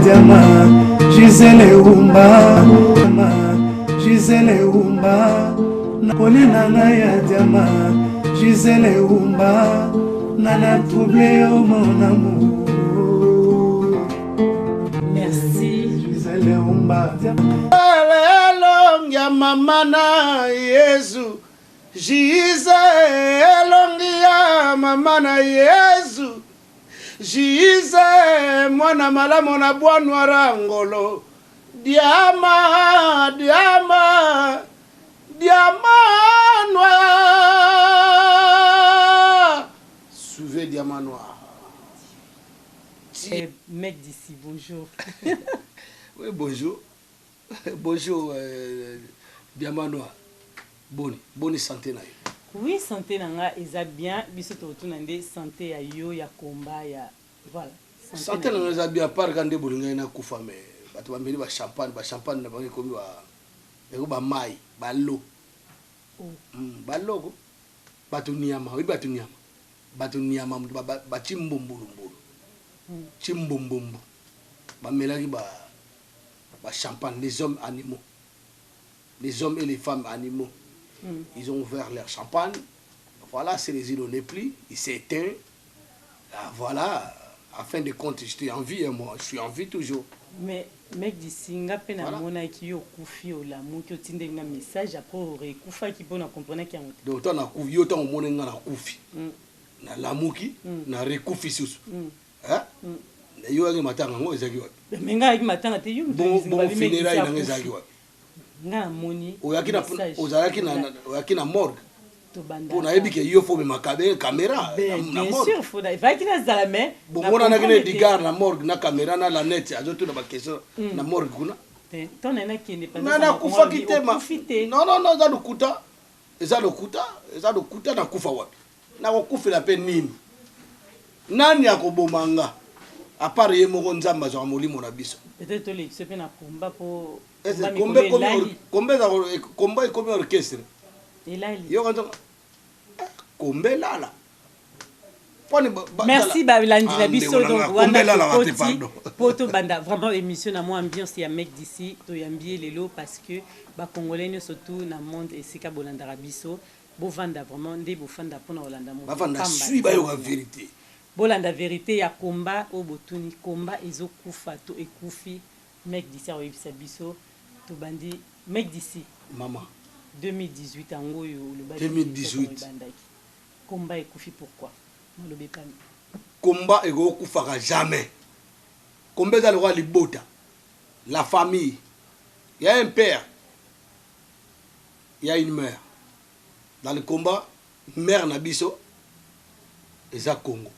diama Gisele Umba, Gisele Umba, koli na ngai ya diama Gisele Umba, nana trouble yo mon amour. Merci. Gisele Umba. Elongi ya mama na Yezu, Gisele, elongi ya mama na Yezu, Gisele, mwana malamu na bois noir angolo, diama, diama, diama noir. Suivez diamant noir. Eh, mec d'ici, bonjour. Oui, bonjour. Bonjour, Diamant Noir. Boni, boni santé na yo. Oui, santé na nga eza bien. Biso totuna nde santé ya yo, ya komba, ya voilà. Santé na nga eza bien, part ka nde bolingai na kufa, mais bato bameli ba champagne, ba champagne na bango ekomi ba eko ba mai, ba lo. Oh. Ba lo ko. Bato nyama, oui bato nyama. Bato nyama ba, ba, ba chimbumbulumbulu. Chimbumbumbu. Bamelaki ba ba champagne, les hommes animaux. Les hommes et les femmes animaux. Ils ont ouvert leur champagne. Voilà, c'est les îles, on n'est plus. Il s'est éteint. Ah, voilà. À fin de compte, j'étais en vie, hein, moi. Je suis en vie toujours. Mais, mec d'ici, nga pe na Voilà. monaki yo kufi olamuki, otindeli nga message, après orekufaki mpo na comprenaki yango te. Donc, tant na kufi, yo tant omoni nga na kufi. Na lamuki, na rekufi susu. Hein? Yo yangi matanga yango ezalaki wapi? Mais nga ayaki matanga te, yo moto Bon, oyebisi bon nga, mec d'ici funérailles nanga akufi. ezalaki wapi? Nga namoni Oyaki na message. ozalaki na, na, oyaki na morgue. Tobanda. Mpo nayebi ke yo fo omema caméra Ben, na bien morgue. sûr, faut na- efalaki nazala, mais Bomonanaki na na comprendre te. Edgar na morgue na caméra na lanete azotuna ba question na morgue kuna. Te, ntango naye nakende mpenza Mais na nakufaki Congo, te ma. okufi te. Non, non, non, eza lokuta. Eza lokuta, eza lokuta, nakufa wapi? Nakokufela mpe nini? Nani akoboma nga? À part ye moko Nzambe azwaka molimo na biso. Peut-être tolekisa mpe na komba mpo Ese komba kombe mikolo ekomi elali. kombe eza komba ekomi orchestre. Elali. Yoka nzonga. Kombe elala. Poni Merci balandi na Ah, biso ndeko na donc nga, wana kombe elalaka te, tokoti pardon. po tobanda vraiment émission na mwa ambiance ya mec d'ici. Toyambi ye lelo parce que bacongolais nyonso tout na monde esika bolandaka biso, bovanda vraiment nde bofanda mpona kolanda moto Bavanda pamba. sui bayoka vérité. Bolanda vérité ya komba oyo botuni, komba ezokufa to ekufi? Mec d'ici akoyebisa biso. Tobandi, mec d'ici. Mama. 2018 yango oyo olobaki 2018. ebandaki, komba ekufi pourquoi? Maloba epami. Komba ekokufaka jamais. Komba eza lokola libota, la famille. Il y a un père, il y a une mère. Dans le combat, mère na biso eza Congo,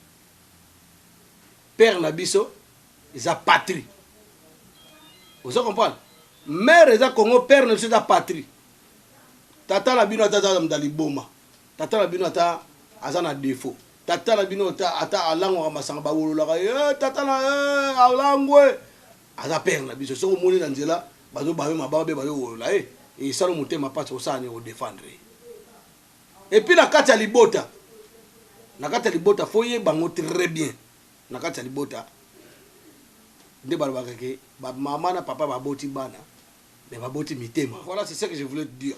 père na biso eza patrie. Ozo comprendre? Mère eza Congo, père na biso eza patrie. Tata na bino ata aza moto liboma, tata na bino ata aza na défaut, tata na bino ata alangwaka masanga, bawololaka ye, tata na alangwe, aza père na biso. Soki omoni na nzela bazobabe mababa mpe bazowolola ye, esala motema mpasi, kosala nini? Kodefendre ye. Et puis na kati ya libota, na kati ya libota, fo yeba yango très bien, na kati ya libota nde balobaka ke bamama na papa baboti bana, mais baboti mitema. Voilà, c'est ce que je voulais te dire,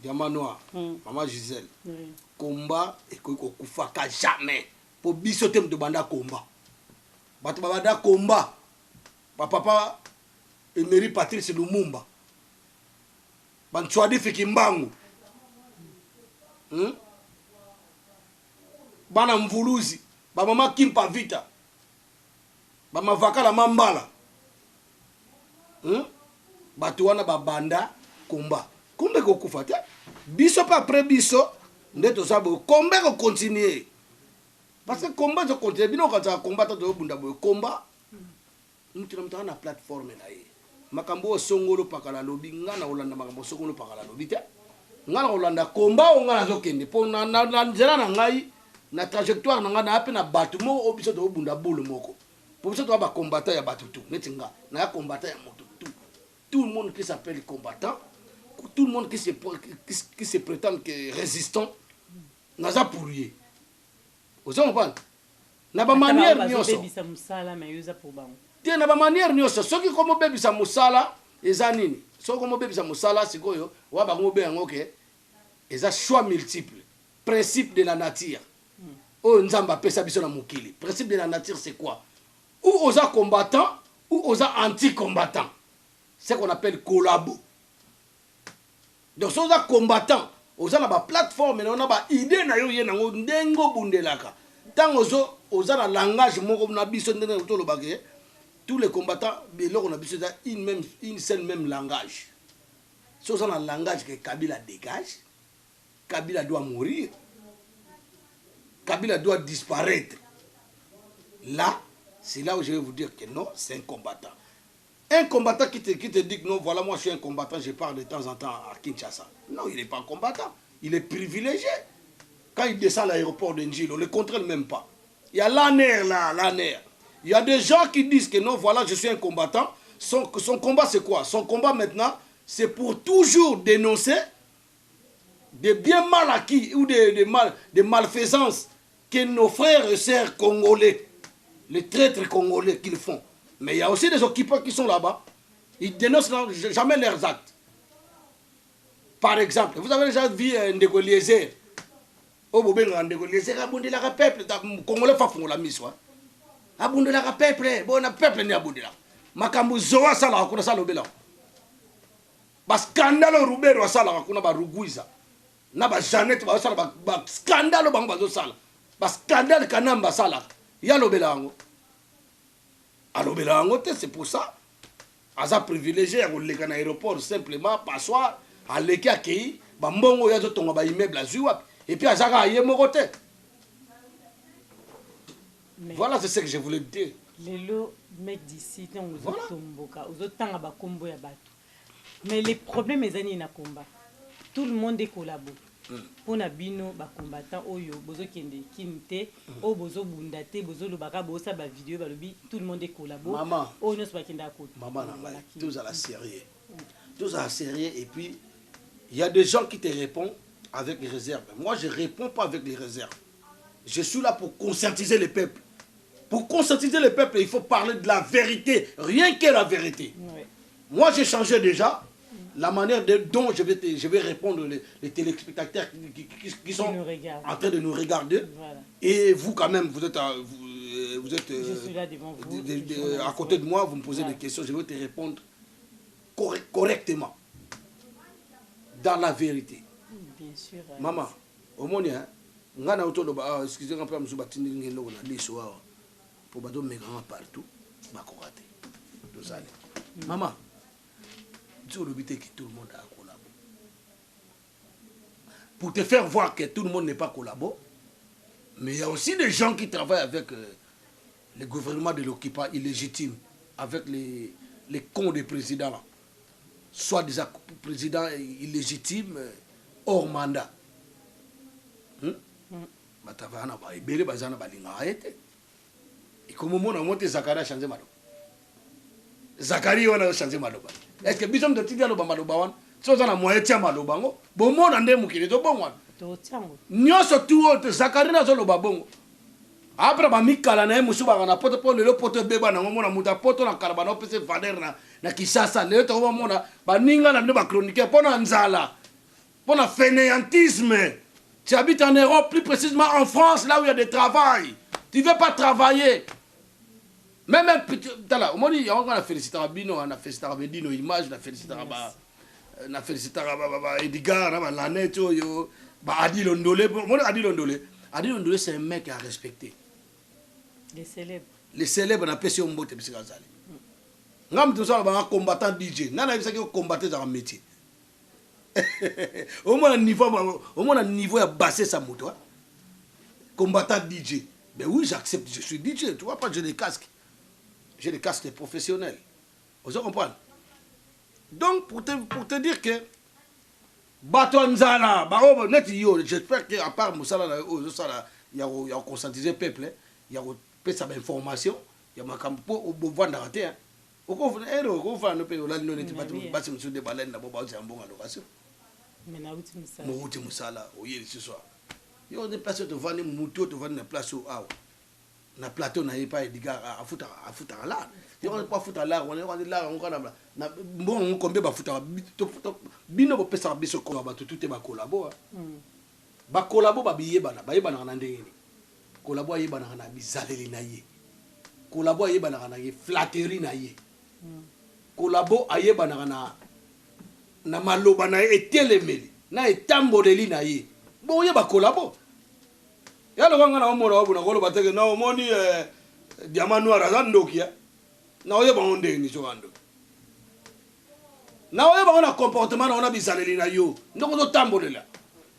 Diamant Noir. Mama Gisèle. Oui. Komba ekoki kokufaka jamais, mpo biso te moto banda komba. Bato babanda komba, bapapa Emery Patrice Lumumba, bantswadi Fiki Mbangu, Bana Mvuluzi, bamama Kimpa Vita, bamavakala Mambala, Bato wana babanda komba. Komba ekokufa te. Biso mpe après biso nde toza boye, komba ekocontinue, parce que komba ezocontinue. Bino okanisaka komba ata toyobunda boye, komba mutu na mutu aza na plateforme na ye. Makambo oyo songolo pakala alobi, nga na kolanda makambo songolo pakala alobi te. Nga na kolanda komba oyo nga nazokende mpo na nzela na ngai, na trajectoire na ngai, naya mpe na bato moko oyo biso tozobunda boule moko, po biso toza bacombattant ya bato tu. Neti nga naya combattant ya moto tout, tout le monde qui s'appelle combattant, tout le monde qui se prétend que résistant, naza pour ye. Oza comprendre? Na bamanière nyonso. Bazobebisa mosala, mais yo oza pour bango. Te, na bamanière nyonso. Soki komobebisa mosala eza nini? Soki komobebisa mosala sikoyo wa bakomobenga yango ke eza choix multiple, principe de la nature oyo Nzambe apesa biso na mokili. Principe de la nature, c'est quoi? Ou oza combattant ou oza anti combattant, ce qu'on appelle collabo. Donc soki oza combattant, oza na baplateforme na yo, na baidée na yo, ye nango ndenge obundelaka. Ntango oza na langage moko na biso, ndenge tolobaka, tous les combattants, biloko na biso eza une même, une seule même langage. So oza na langage ke Kabila dégage, Kabila doit mourir, Kabila doit disparaître, là, c'est là où je vais vous dire que non, c'est un combattant. Un combattant qui te dit que non, voilà, moi je suis un combattant, je pars de temps en temps à Kinshasa. Non, il n'est pas un combattant. Il est privilégié. Quand il descend à l'aéroport de Ndjili, on ne le contrôle même pas. Il y a l'ANR là, l'ANR. Il y a des gens qui disent que non, voilà, je suis un combattant. Son combat, c'est quoi? Son combat maintenant, c'est pour toujours dénoncer des biens mal acquis ou des malfaisances que nos frères et sœurs congolais, les traîtres congolais qu'ils font. Mais il y a aussi des occupants qui sont là-bas. Ils dénoncent jamais leurs actes. Par exemple, vous avez déjà vu Ndeko Eliezer. Oyo bobengaka Ndeko Eliezer abundelaka peuple congolais, fa fungola miso, abundelaka peuple. Bona peuple nde abundelaka makambo zoa asalaka kuna, asalobelaka bascandale oyo Rubero asalaka kuna, barugwiza na bajanete bazosala bascandale oyo bango bazosala, bascandale Kanamba asalaka, ye alobela yango, alobela yango te. C'est pour ça aza privilégié ya koleka na aéroport simplement, passoire, aleki, akei. Bambongo oyo azotonga baimmeuble azwi wapi? Et puis aza kaka ye moko te. Voilà, c'est ce que je voulais dire. Lelo mec d'ici, ntango ozotomboka, ozotanga bakombo ya bato, mais le problème eza nini na combat? Tout le monde est collabo. Mpona bino bacombattant oyo bozokende kini te, oyo bozobunda te, bozolobaka, bozosala bavideo, balobi tout le monde est collabo. Oyo nyonso bakendaka. Mama na ngai, tozala sérieux, tozala sérieux. Et puis il y a des gens qui te répondent avec les réserves. Moi, je réponds pas avec les réserves. Je suis là pour conscientiser le peuple. Pour conscientiser le peuple, il faut parler de la vérité, rien que la vérité. Moi, j'ai changé déjà la manière dont je vais répondre les téléspectateurs qui sont en train de nous regarder. Voilà. Et vous, quand même, vous êtes, vous êtes Je suis là devant vous. À côté de moi, vous me posez des questions, je vais te répondre correctement. Dans la vérité. Bien sûr. Maman, au moins, hein, nga na otoloba ah, excusez nga mpe mosusu batindeli ngai eloko na liso awa mpo bazomekanga partout, bakoka te. Tozali, mama, ti olobi te que tout le monde a collabo. Pour te faire voir que tout le monde n'est pas collabo, mais il y a aussi des gens qui travaillent avec le gouvernement de l'occupant illégitime, avec les cons des présidents là, soit des présidents illégitimes, hors mandat, Bato wana ebele baza na balingaka ye te. Ekomomona mo te. Zakari achange maloba. Zakari wana ochange maloba. Est ce que biso moto tindi aloba maloba wana? So oza na moyen, tia maloba yango, bomona nde mokili ezobongwana. Nyonso tu oyo Zakari nazoloba bongo, apres bamikala na ye mosusu baka na poto, mpo lelo poto ebeba nango. Mona moto ya poto na kala bana opesa valeur na Kisasa. Lelo tokomamona baninga na bino bachroniqueur mpo na nzala, mpo na fainéantisme. Tu habites en Europe, plus précisément en France, là où il y a des travail, tu veux pas travailler. Même un petit tala omoni yango nga na félicitaka bino, na félicitaka bedino image, na félicitaka ba na félicitaka ba Edgar na balanete oyo ba Adi Londole. Omoni Adi Londole, Adi Londole, c'est un mec à respecter. Les célèbres. Les célèbres, napesi yo mbote bisika azali. Nga moto mosusu alobanga combattant DJ, nga nayebisaki yo combattant ezaka métier. Omona niveau, omona niveau ya bassesse ya moto. Combattant DJ, ben oui, j'accepte, je suis DJ. Tu vois pas, j'ai des casques, j'ai des casques professionnels, ozo comprendre? Donc pour te dire que bato ya nzala baoyo neti yo, j'espère que à part mosala na yo oyo ozosala ya koconscientiser peuple, ya kopesa bainformation ya makambo, mpo bovandaka te, okofanda mpe olali no neti basi mosusu nde balali na bo bazela mbongo ya location. Mouti mosala, oye lisusu awa. Yo nde place oyo tovandi, mutu oyo tovandi na place oyo awa. Na plateau na ye pa Edgar, afutaka, afutaka lar. Yo po afuta lar wana, yo lar yango kana na mbongo yango combien bafutaka? Bino bopesaka biso ko bato tu te bakolabo. Bakolabo babiyebana, bayebanaka na ndenge nini? Kolabo ayebanaka na bizaleli na ye. Kolabo ayebanaka na ye flatterie na ye. Kolabo ayebanaka na maloba na ye, etelemeli na etamboleli na ye. Boyeba kolabo ya lokwa nga na omona wabona koloba teke na omoni diamant noir aza ndoki ya na oyeba ngo ndenge nini. Soka ndoki, na oyeba ngo na comportement na ngo, na bizaleli na yo, ndenge ozotambolela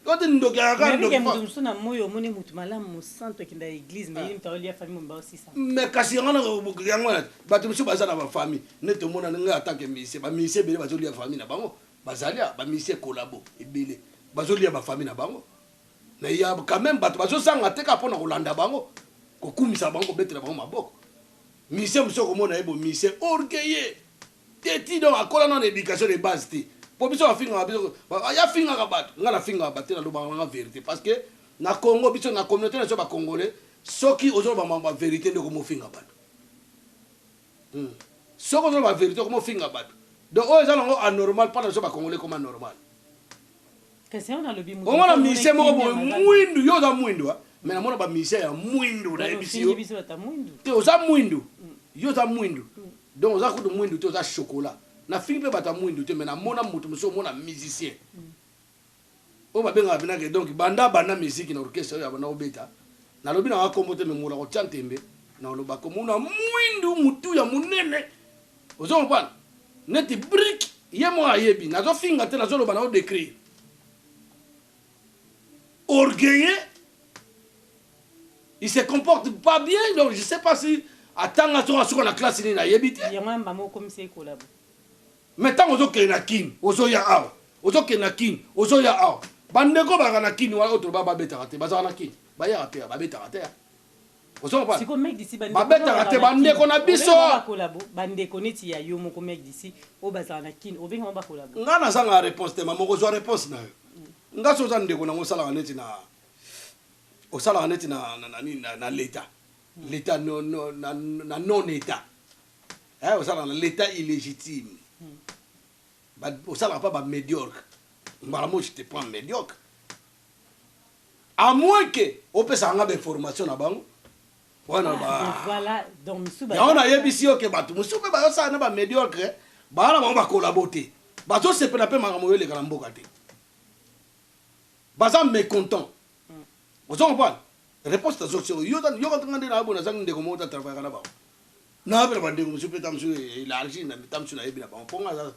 yo te. Ndoki ayaka ndoki. Moto mosusu na moi omoni motu malamu, mosantu, akenda église, mais ye moto aolia famille momba osisa. Mais kasi yango yango wana, bato mosusu baza na bafamille nde tomona ngai en tant que musicien, bamusicien ebele bazolia famille na bango. Bazali a bamusicien collabo ebele bazolia bafamille na bango, mais ya quand même bato bazozanga te kaka mpona kolanda bango, kokumisa bango, kobetela bango maboko. Musicien mosusu okomona ye bo musicien orgueilleux teti, donc akola nano éducation de base te. Mpo biso bafingaka biso, ya fingaka bato, ngai nafingaka bato te, nalobaka nanga vérité, parce que na Congo, biso na communauté na biso bacongolais, soki ozoloba makambo ya vérité nde okomofinga bato. Soki ozoloba vérité, okomofinga bato. Donc oyo eza nango anormal mpo na biso bacongolais, koma normal. Kasi yango nalobi. Omona musicien moko boye mwindu, yo oza mwindu, mais namona bamusicien ya mwindu, nayebisi yo. Biso bata mwindu. Te, oza mwindu, yo oza mwindu, donc oza kutu mwindu te, oza chocolat. Nafingi mpe bato ya mwindu te, mais namona moto mosusu, omona musicien oyo babengaka penake, donc banda banda musique na orchestre oyo abanda kobeta, nalobi nanga kombo te, mais mola kotia ntembe na oloba komona mwindu, mutu ya monene, ozo comprendre, neti brique. Ye moko ayebi nazofinga te, nazoloba na odécrire. Orgueilleux, il se comporte pas bien, donc je sais pas si atanga soko asuka na classe nini, nayebi te. Yango na mbama okomisa ekolabo. Mais ntango ozokende na Kini, ozoya awa, ozokende na Kini, ozoya awa, bandeko bazalaka na Kini wana oyo toloba babetaka te, bazalaka na Kini, bayaka te, babetaka te, ozokomprendre? Siko mec d'ici. Babetaka te, bandeko na biso. Bakolabo, bandeko neti ya yo moko, mec d'ici, oyo bazalaka na Kini, obengama bakolabo? Nga nazanga réponse te, mama, okozwa réponse na yo. Nga so oza ndeko nango, osalaka neti na osalaka neti na nini, na l'état no, no, na non état, eh, osalaka na l'état illégitime. Osalaka mpa bamédiocre, mbala mo je te prends médiocre, à moins que opesaka nga bainformation na bango wana. Voilà, donc misu. Yango nayebisi yo ke bato mosusu mpe bazosala na bamédiocre, baa na bango bakolabo te, bazosepela mpe makambo oyo eleka na mboka te, baza mécontent, ozo comprendre? Réponse tazosi yo yoka nde na boye, nazangi ndeko moko ta travaillaka na bango, na mpe na bandeko mosusu mpe ta mosusu élargi na ta mosusu nayebi na bango, mpo nga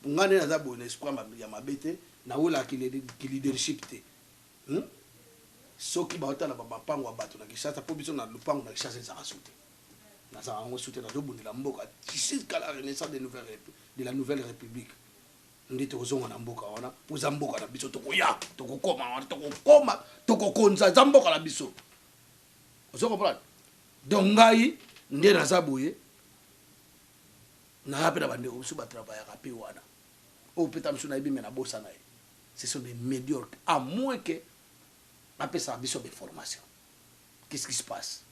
nga nde naza boye na esprit ya mabe te, nawelaka ki leadership te. Soki baotala bamapango ya bato na Kinshasa, mpo biso na lupango na Kinshasa ezalaka su te, nazalaka yango su te, nazobundela mboka jusqu'à la renaissance de la nouvelle république nde tokozonga na mboka wana, mpo eza mboka na biso. Tokoya, tokokoma wana, tokokoma, tokokonza, eza mboka na biso, ozo comprendre? Donc ngai nde naza boye, naya mpe na bandeko mosusu batravaillaka mpe wana, oyo mpe ta mosusu nayebi, me nabosana ye. Ce sont des médiocres, à moins que bapesaka biso bainformation, qu'est-ce qui se passe,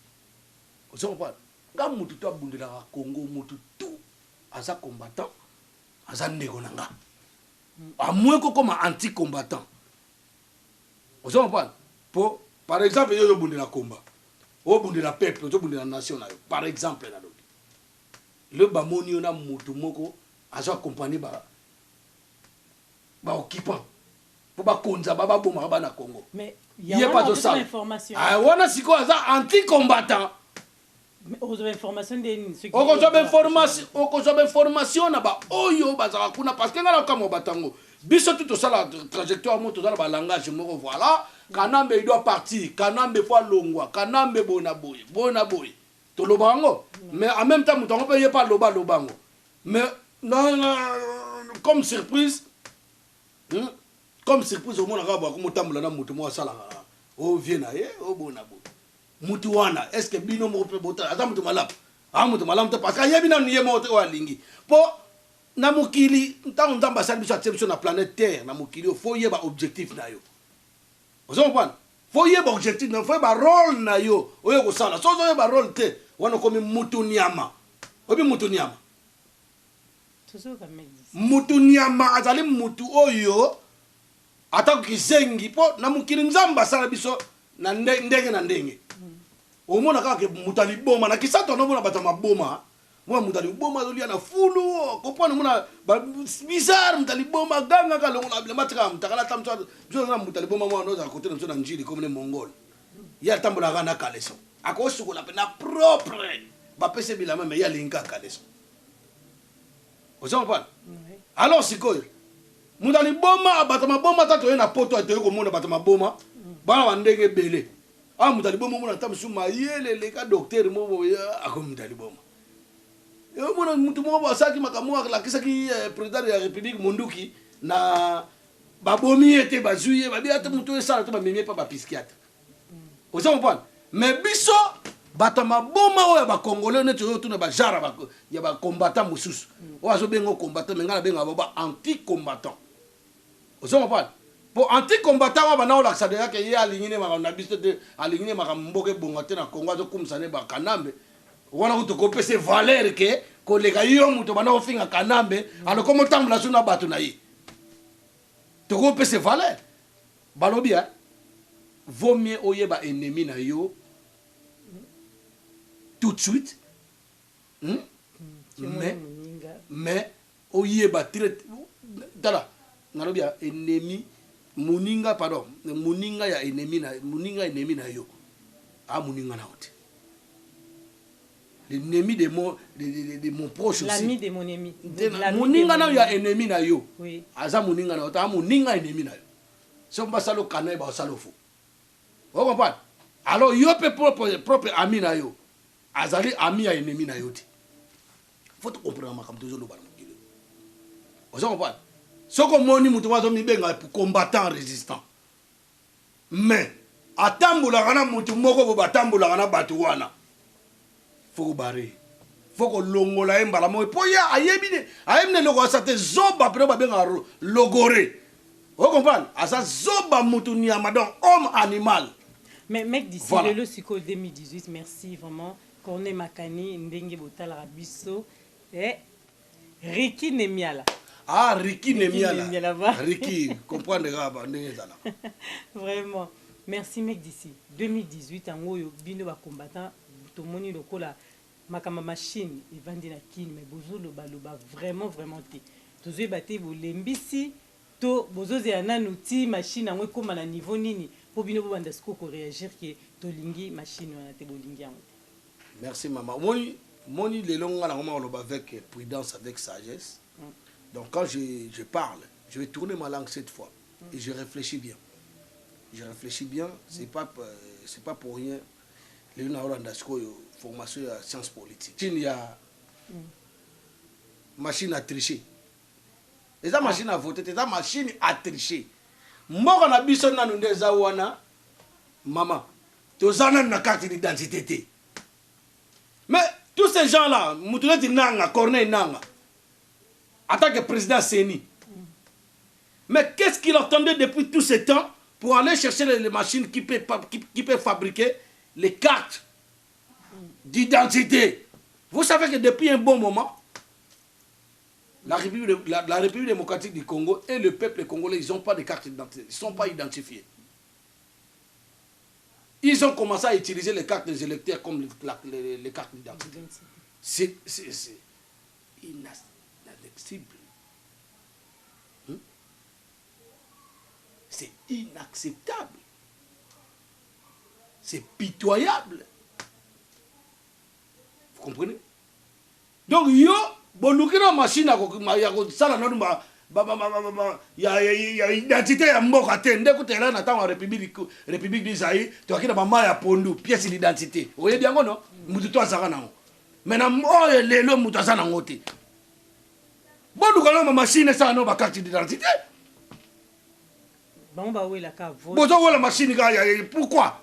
ozo comprendre? Nga mutu to abundelaka Congo, mutu tu aza combattant, aza ndeko na nga, à moins kokoma anti combattant, ozo comprendre? Po par exemple yo ozobundela combat, obundela peuple, ozobundela nation na yo, par exemple nalobi le bamoni yo na mutu moko azo accompagner ba baoccupant mpo bakonza babomaka bana Congo, ye mpe azosala wana, sikoyo aza anti combattant. Okozwa information nde nini? Okozwa bainformation, okozwa bainformation na baoyo bazalaka kuna, parce que ngai nakamwa bato yango. Biso tu tosala trajectoire moko, toza na balangage moko. Voilà, Kanambe il doit partir, Kanambe faut alongwa, Kanambe boye na boye, boye na boye, toloba yango, mais en même temps moto yango mpe ye mpe aloba aloba yango, mais comme surprise, Comme surprise, omonaka boye akomotambola na moto moko asalaka o vie na ye o boye na boye. Mutu wana, est ce que bino moko mpe botala, aza moto malamu? Aza moto malamu te, parce que ayebi nanu ye moko te oyo alingi. Mpo na mokili, ntango Nzambe asali biso, atie biso na planète Terre, na mokili oyo, faut oyeba objectif na yo, ozo comprendre? Faut yeba objectif na, faut yeba rôle na yo oyo kosala. Soki ozoyeba rôle te, wana okomi mutu nyama. Oyebi mutu nyama? Tozoyoka mec d'ici. Mutu nyama azali mutu oyo ata kizengi, mpo na mokili Nzambe asala biso na ndenge na ndenge. Omona kaka ke moto aliboma na kisato, anomona bato ya maboma, mona moto aliboma azolia na fulu, comprendre, mona bizarre, moto aliboma agangaka, longola bilamba, tikaka moto akala. Ata biso aza na moto aliboma mwana ozala kote na biso na Njili, komone Mongol, ye atambolaka na caleçon, akosukola mpe na propre, bapesi bilamba, mais ye alingi kaka caleçon. Oza comprendre? Alors sikoyo moto aliboma, bato maboma, ata toye na Poto, toye komona bato maboma bana bandenge ebele. Awa moto aliboma, omona ata mosusu mayele eleka docteur moko boye, akomi moto aliboma. Omona motu moko asalaki makambo, alakisaki président de la République monduki na babomi ye te, bazwi ye, babi ata motu oyo esala te, bamemi ye mpa bapsychiatre. Oza comprendre? Mais biso bato ya maboma oyo ya bacongolais, neti oyo tuna bagenre ya bacombattant mosusu oyo azobenga combattant, mais ngai nabengaka bao ba anti combattant. Oza comprendre? Po anti combattant oyo banda olakisa deja ke ye alingi ne makambo na biso te, alingi ne makambo mboka ebonga te na Congo, azokumisa ne bakanambe wana, kutu kopesa valeur ke koleka yo moto banda kofinga Kanambe. Alors komo otambola so na bato na ye, tokopesa valeur. Balobi vaut mieux oyeba ennemi na yo tout de suite, Mais oyeba très, tala, nalobi ya ennemi, moninga, pardon, moninga ya ennemi na moninga, ennemi na yo a moninga na yo te. L'ennemi de mon proche aussi. L'ami de mon ennemi. Moninga na yo ya ennemi na yo aza moninga na yo te, a moninga ennemi na yo, soki basala okana ye, basala ofo. Ocomprendre? Alors yo mpe propre ami na yo azali ami ya ennemi na yo te. Faut tocomprendre makambo tozoloba na mokili. Oza comprendre? Soki omoni moto moko azomibenga combattant, résistant, mais atambolaka na motu moko bo batambolaka na bato wana, faut kobarrer, faut kolongola ye mbala moko, mpo ye ayebi ne, ayebi na eloko asa te. Zoba mpena babengaka logore. Ocomprendre? Aza zoba, mutu nyama, donc homme animal. Mais mec d'ici, voilà. Lelo sikoyo 2018, merci vraiment Corneille Makani, ndenge botalaka biso, eh, Ricky Nemiala. Ah, Ricky Nemiala, Ricky, comprendre kaka ba ndenge ezalaka. Vraiment merci, mec d'ici. 2018 yango oyo, bino bacombattant, tomoni lokola makambo ya machine evandi na Kini, mais bozolobaloba vraiment vraiment te. Tozoyeba te, bolembisi to bozozela nanu ti machine yango ekóma na niveau nini mpo bino bobanda sikoyo koréagir ke tolingi machine wana te, bolingi yango te? Merci mama. Omoni, moni lelo nga nakoma koloba avec prudence, avec sagesse. Donc quand je parle, je vais tourner ma langue cette fois et je réfléchis bien, je réfléchis bien. C'est pas pour rien lelo naolanda sikoyo formation ya science politique. Machine ya machine à tricher eza machine à voter te, eza machine à tricher. Mboka na biso nanu nde eza wana mama, toza nanu na carte d'identité te. Mais tous ces gens là, mutu neti Nanga, Corneille Nanga, en tant que président CENI, mais qu'est-ce qu'il attendait depuis tout ce temps pour aller chercher les machines qui peuvent fabriquer les cartes d'identité? Vous savez que depuis un bon moment, la République démocratique du Congo et le peuple congolais, ils n'ont pas de carte d'identité. Ils ne sont pas identifiés. Ils ont commencé à utiliser les cartes des électeurs comme les cartes d'identité. C'est inadmissible. C'est inacceptable. C'est pitoyable. Vous comprenez? Donc yo boluki na machine ya kosala nanu ya identité ya mboka te. Nde kutela na ntango ya République du Zaïre, toyaki na bama ya pondu, pièce d'identité, oyebi yango no, mutu to azalaka nango. Mais na oyo lelo, mutu aza nango te. Boluka nano bamachine esala nano bacarte d'identité. Bango bawelaka vote. Bozowela machine kaka, pourquoi?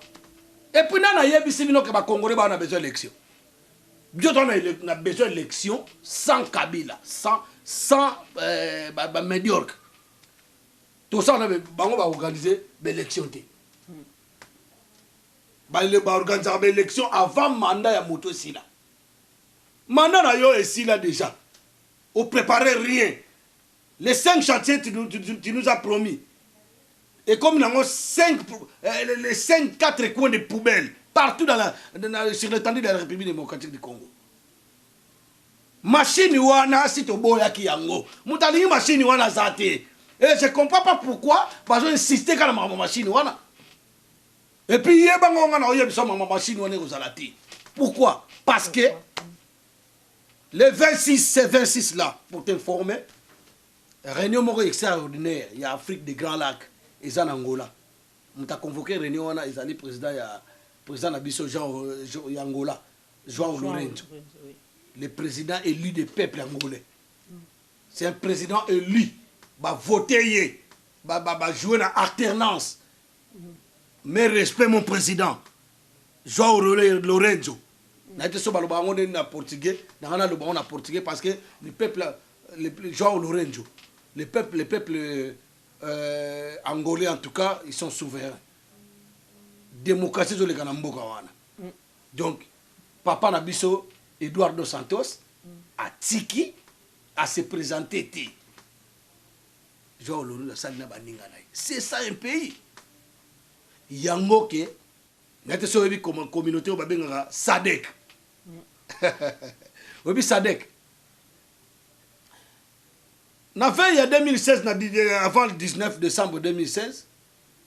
Et puis nani ayebisi bino ke bacongolais baa na besoin élection? Biso toza na besoin élection sans Kabila, sans bamédiocre. Tosala na bango baorganiser baélection te. Baorganisaka baélection avant mandat ya moto esila. Mandat na yo esila déjà, opréparer rien. Les cinq chantiers, tu nous as promis, et comme nango 5, les 5, 4 coins de poubelles partout sur l'étendue de la République démocratique du Congo. Machine wana, si toboyaki yango, moto alingi machine wana aza te. Et je comprends pas pourquoi bazo insister kaka na makambo machine wana. Et puis yebango, nga na oyebisa mama, machine wana ekozala te. Pourquoi? Parce que le 26, c'est 26 là, pour t'informer, réunion moko extraordinaire ya Afrique des Grands Lacs eza na Angola. Moto aconvoqué réunion wana ezali président ya président na biso Jean, ya Angola, João Lourenço, le président élu des peuples angolais. C'est un président élu, bavote ye, bajouer na alternance. Mais respect, mon président João Lourenço. Naye te so baloba yango ndeni na portugais, nanga naloba yango na portugais, parce que le peuple, João Lourenço, le peuple angolais, en tout cas, ils sont souverains. Démocratie ezoleka na mboka wana. Donc papa na biso Eduardo Santos atiki ase présente te. João Lourenço asali na baninga na ye. C'est ça un pays. Yango ke naye te so oyebi communauté oyo babengaka SADC. Oyebi SADC? Na veille ya 2016, na avant le 19 décembre 2016,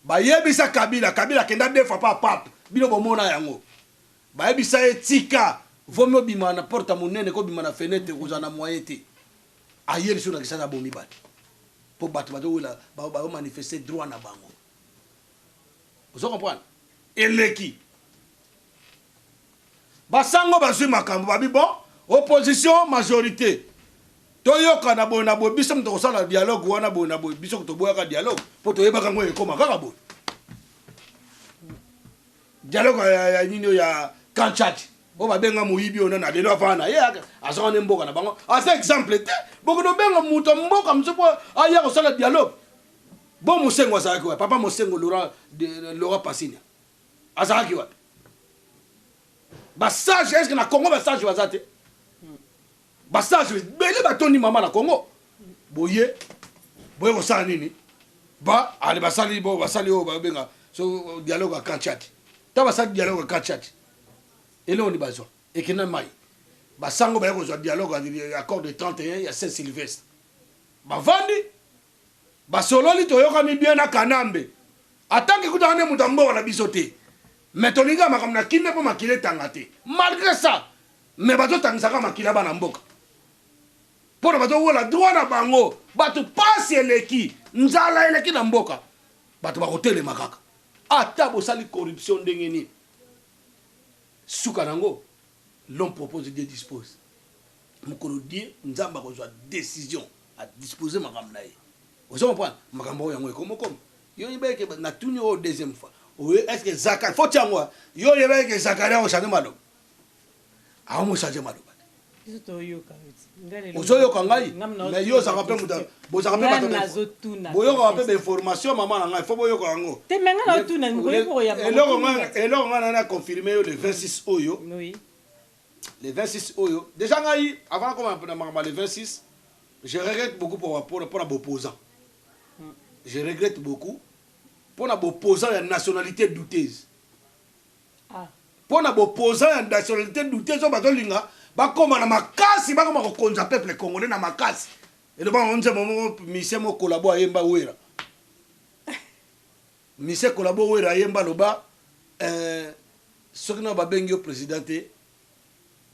bayebisa Kabila. Kabila akenda deux fois pa pape. Bino bomona yango. Bayebisa ye: tika, vomi obima na porte ya monene, kobima na fenêtre, kozala na moyen te. Ayeli so na Kinshasa, abomi bato mpo bato bazowela, bazomanifeste droit na bango. Ozo comprendre? Eleki basango bazwi makambo, babi: bon, opposition, majorité, toyokana boye na boye, biso moto kosala dialogue wana boye na boye. Biso toboyaka dialogue mpo toyebaka yango ekóma kaka boye. Dialogue ya nini oyo ya Kanchati oyo babenga moyibi oyo nana lelo afana na ye, azwaka nde mboka na bango, aza exemple te. Bokono obenga moto ya mboka mosusu mpo aya kosala dialogue. Bo Mosengo azalaki wapi? Papa Mosengo, Laurent Pasinia azalaki wapi? Basage, est ce que na Congo basage baza te? Basage ebele batondi mama na Congo. Boye boye kosala nini? Ba ale basali bo basali oyo babenga so dialogue ya Kantiati. Ta basali dialogue ya Kantiati, eloko ni bazwa ekenda mai. Basango baye kozwa dialogue ya accord de 31 ya Saint Sylvestre. Bavandi, basololi, toyokani bien na Kanambe. Atanke kutaka nde moto ya mboka na biso te, mais tolingi ya makambo na kimia mpo makila etanga te. Malgré ça, mais bazotangisaka makila bana mboka mpona bazowola droit na bango. Bato pasi eleki, nzala eleki na mboka, bato bakotelema kaka. Ata bosali corruption ndenge nini, suka nango, l'homme propose, Dieu dispose. Mokolo die Nzambe akozwa décision, adispose makambo na ye. Ozo comprendre? Makambo oyo yango ekomokoma. Yo yebeke, natuni oyo deuxième fois oyo: est ce que Zakari fo tiango? Yo yebeke, Zakari akochange maloba, akomochange maloba? Biso toyoka. Ozoyoka ngai, mais yo ozalaka mpe moto, bozalaka mpe bato boyokaka mpe bainformation. Mama na ngai, fo boyoka yango. Te, me ngai naotuna. Eloko ngai nana confirme yo, le 26 oyo, le 26 oyo déjà, ngai avant nakoma na makambo le 26, je regrette beaucoup pour baopposant. Je regrette beaucoup mpona baopposant ya nationalité douteuse, mpona baopposant ya nationalité douteuse oyo bazolinga bakóma na makasi, bakóma kokonza peuple congolais na makasi. Elobango nzembo moko, mise mokolabo ayemba Wera, mise kolabo Wera ayemba, aloba soki na babengi yo président te,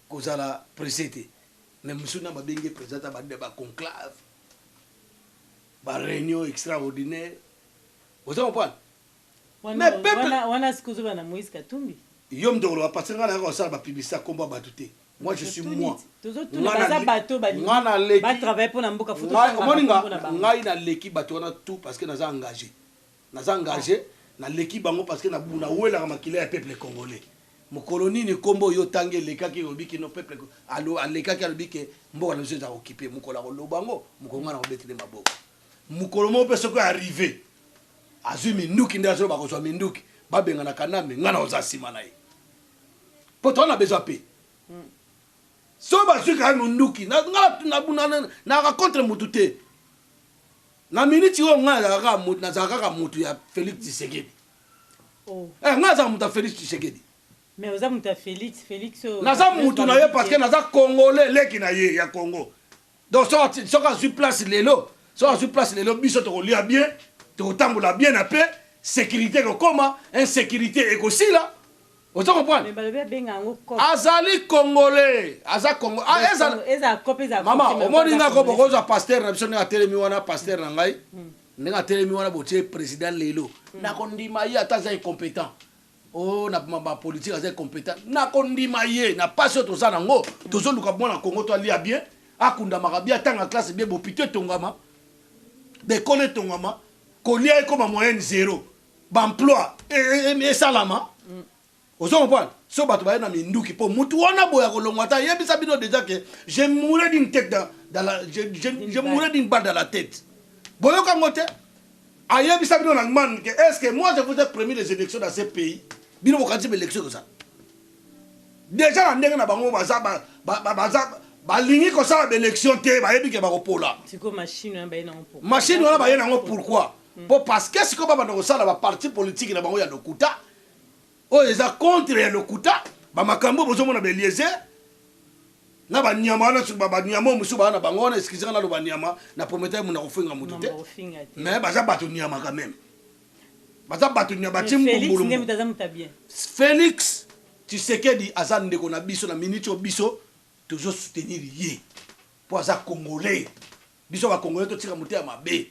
kozala pressé te. Mais mosusu na babengi ye président te, baconclave, baréunion extraordinaire. Oza comprendre? Mais peuple wana sikoyo ozoba na Moïse Katumbi. Yo moto koloba, parce que ngai nayaka kosala bapublicité akombo ya bato te. Moi, je suis moi. Baza bato batravaille mpo na mboka. Omoni, ngai naleki bato wana tout parce que naza engagé, naza engagé. Naleki bango parce que nawelaka makila ya peuple congolais. Mokolo nini nkombo oyo otangi elekaki, olobi kino peuple alekaki, alobi ke mboka na biso eza occupé? Mokolo akoloba yango, mokolo ngai na kobetele maboko. Mokolo moko mpe soki arrive azwi minduki, nde azoloba kozwa minduki. Babengana Kanambe, ngai nakozala nsima na ye mpo toza na besoin mpe so bazwi kaka monduki. Naka contre motu te. Na miniti oyo, ngai nazala kaka motu ya Félix Tshisekedi. Oh. Eh, ngai azala moto ya Félix Tshisekedi. Mais oza moto ya Félix, Félix oyo Naza mutu na ye parce que naza Congolais, leki na ye ya Congo. Donc soki azwi place lelo, soki azwi place lelo, biso tokolia bien, tokotambola bien na pe sécurité ekokoma, insécurité ekosila. Oza comprendre? Mais balobi abenga yango cop. Azali Congolais, aza Congo. Ah, ezala Ezala cop, ezala mama cop te, mais omoni oza nga ko Congolais. bokozwa pasteur na biso ndenge atelemi wana, pasteur na ngai ndenge atelemi wana, botie président lelo, nakondima ye ata aza incompétent. O na bapolitique aza incompétent, nakondima ye na pasi oyo toza nango. Tozoluka mwana Congo to alia bien, akundamaka bien, atanga classe bien, bopito etongama, bekolo etongama, kolia ekoma moyenne zéro, baemploi esalama. Ozo comprendre? So bato baye na minduki mpo mutu wana boya kolongwa ata yebisa bino déjà que je mourrai d'une tête dans la, je mourrai d'une balle dans la tête. Boyoka yango te. Ayebisa bino na Allemagne que est ce que moi, je vous ai promis les élections dans ce pays? Bino bokanisi baélection ekozala déjà na ndenge na bango? Baza baza balingi kosala baélection te, bayebi ke bakopola. Sikoyo machine wana baye nango pourquoi? Machine wana baye nango pourquoi? Po parce que sikoyo babanda kosala baparti politique na bango ya lokuta, oyo eza contre ya lokuta. Bamakambo oyo bozomona, baeliezer na banyama wana, banyama oyo mosusu baa na bango wana, excuse nga, naloba nyama na prometteur na kofinga motu te. Mambo kofinga te. Mais baza bato nyama quand même, baza bato nyama, batie Mais Félix nde mbumbulumbu. moto aza moto ya bien. Félix Tshisekedi aza ndeko na biso. Na miniti oyo, biso tozosoutenir ye mpo aza Congolais. Biso bacongolais totika motema mabe.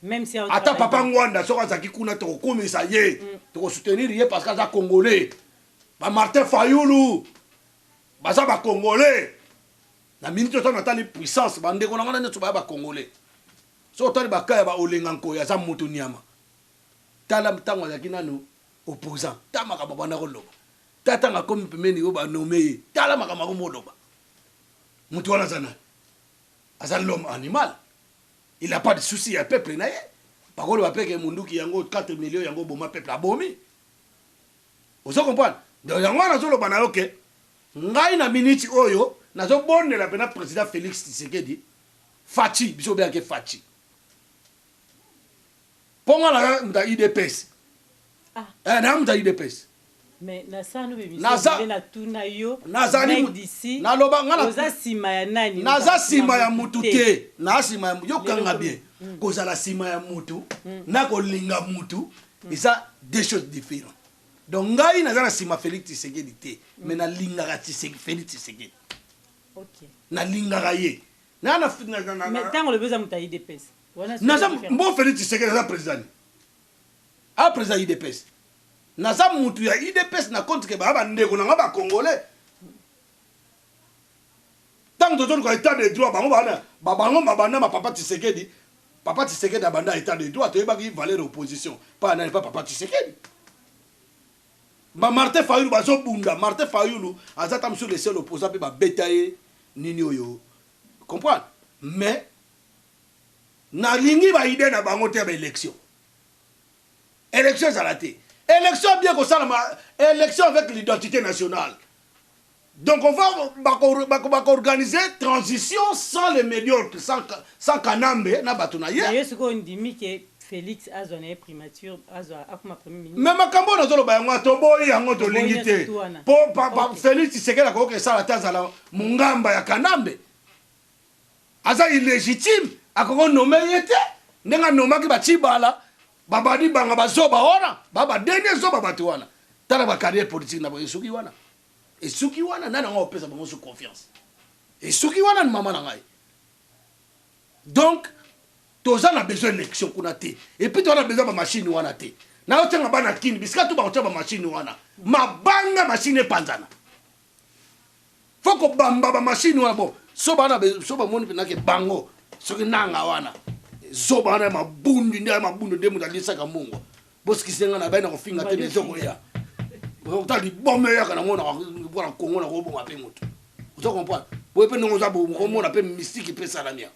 Même si Ata papa Ngwanda soki azalaki kuna, tokokumisa ye, tokosoutenir ye parce que aza Congolais. Bamartin Fayulu baza bacongolais. Na miniti oyo, natali puissance, bandeko na ngai na nyonso baya bacongolais. So otali baka ya baolenga nkoyi, aza moto nyama. Tala ntango azalaki nano opposant, ta makambo abanda koloba. Ta ntango akomi pembeni oyo banome ye, tala makambo akomi koloba. Moto wana aza nani? Aza l'homme animal, il a pas de souci ya peuple na ye. Bakoloba mpe ke munduki yango 4 millions yango boma peuple abomi. Ozo comprendre? Donc yango wana nazoloba na yo ke ngai na miniti oyo nazobondela mpena président Félix Tshisekedi, Fatshi, biso obengaki Fatshi, mpo nga naza moto ya UDPS. Ah. Eh, naza moto ya UDPS. Mais nasala no natuna yo. Nazali naloba nga oza nsima ya nani? Naza nsima ya mutu te, naza nsima ya yokanga bien. Kozala nsima ya mutu na kolinga mutu eza deux choses différentes. Donc ngai naza na nsima Félix Tshisekedi te, mais nalingaka Félix Tshisekedi. Nalingaka ye. Ntango olobi oza moto ya UDPS. Naza mbo Félix Tshisekedi aza président ni a président UDPS. Naza mutu ya UDPS na compte ke baya bandeko na nga bacongolais. Ntango tozoluka état de droit, bango bana bango babanda ma papa Tshisekedi. Papa Tshisekedi abanda état de droit. Toyebaki valeur opposition pa nani? Pa papa Tshisekedi. Bamartin Fayulu bazobunda. Martin Fayulu aza ta mosusu le seul opposant mpe babeta ye nini oyo, comprendre? Mais nalingi baidée na bango te ya baélection. Élection ezala te, élection bien kosalama, élection avec l'identité nationale. Donc on va bakoorganiser transition sans les médiocres, sans Kanambe na bato na ye. Yo sikoyo ondimi ke Félix azwa na ye primature, azwa, akoma premier ministre? Mais makambo oyo nazoloba yango, toboyi yango, tolingi te, po Félix Tshisekedi akoki esala te. Azala mongamba ya Kanambe, aza illégitime, akoki nommer ye te ndenge anomaki bacibala babadi banga bazoba wana, badenie zoba bato wana. Tala bacarrière politique na bango, esuki wana, esuki wana. Nani yango opesa bango su confiance? Esuki wana, mama na ngai. Donc toza na besoin élection kuna te, et puis toza na besoin bamachine wana te. Nayotianga bana kini bisika to bakotia bamachine wana mabanga, machine epanzana. Fo kobamba bamachine wana. Bon, so bana so bamoni mpenzake bango, soki nanga wana zoba wana ya mabundu nde ya mabundu nde moto alisaka mbongo. Bosikisi nga na bai na kofinga te, mais ezokoya ota liboma eyaka nango na Kongo na koboma mpe moto. Ozo comprendre boye mpe ndenge oza komona mpe mystique mpe esalami ya